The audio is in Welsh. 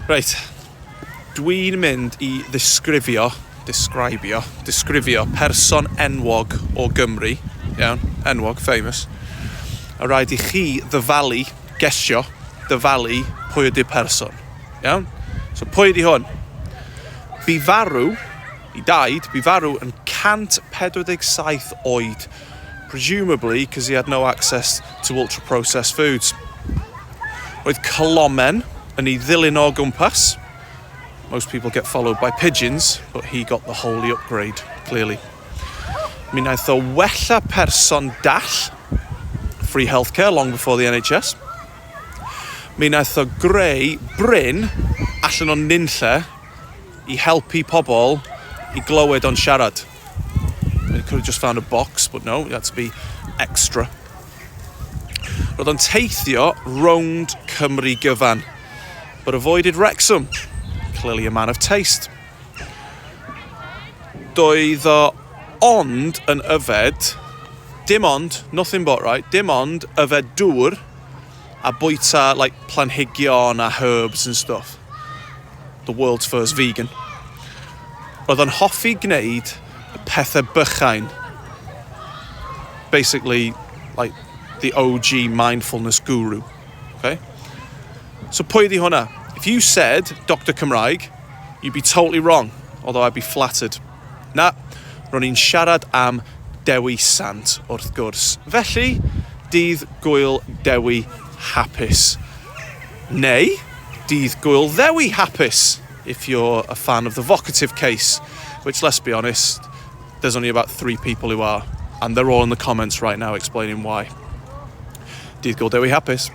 Reit, dwi'n mynd i ddisgrifio, describio, disgrifio person enwog o Gymru, iawn, enwog, famous, a rhaid i chi ddyfalu, gesio, dyfalu pwy ydy'r person, iawn? So pwy ydy hwn? Bu farw, he died, bu farw yn 147 oed, presumably because he had no access to ultra-processed foods. Roedd colomen yn ei ddilyn o gwmpas. Most people get followed by pigeons, but he got the holy upgrade, clearly. Mi wnaeth o wella person dall, free healthcare long before the NHS. Mi wnaeth o greu bryn allan o nunlle i helpu pobl i glywed o'n siarad. He could have just found a box, but no, it had to be extra. Roedd o'n teithio rownd Cymru gyfan, but avoided Wrexham. Clearly a man of taste. Doedd o ond yn yfed, dim ond, nothing but right, dim ond yfed dŵr a bwyta like planhigion a herbs and stuff. The world's first vegan. Roedd o'n hoffi gwneud y pethau bychain. Basically, like the OG mindfulness guru. Okay? So pwy ydi hwnna? If you said Dr Cymraeg, you'd be totally wrong, although I'd be flattered. Na, ro'n i'n siarad am Dewi Sant, wrth gwrs. Felly, dydd Gŵyl Dewi hapus. Neu, dydd Gŵyl Ddewi hapus, if you're a fan of the vocative case, which, let's be honest, there's only about three people who are, and they're all in the comments right now explaining why. Dydd Gŵyl Dewi hapus.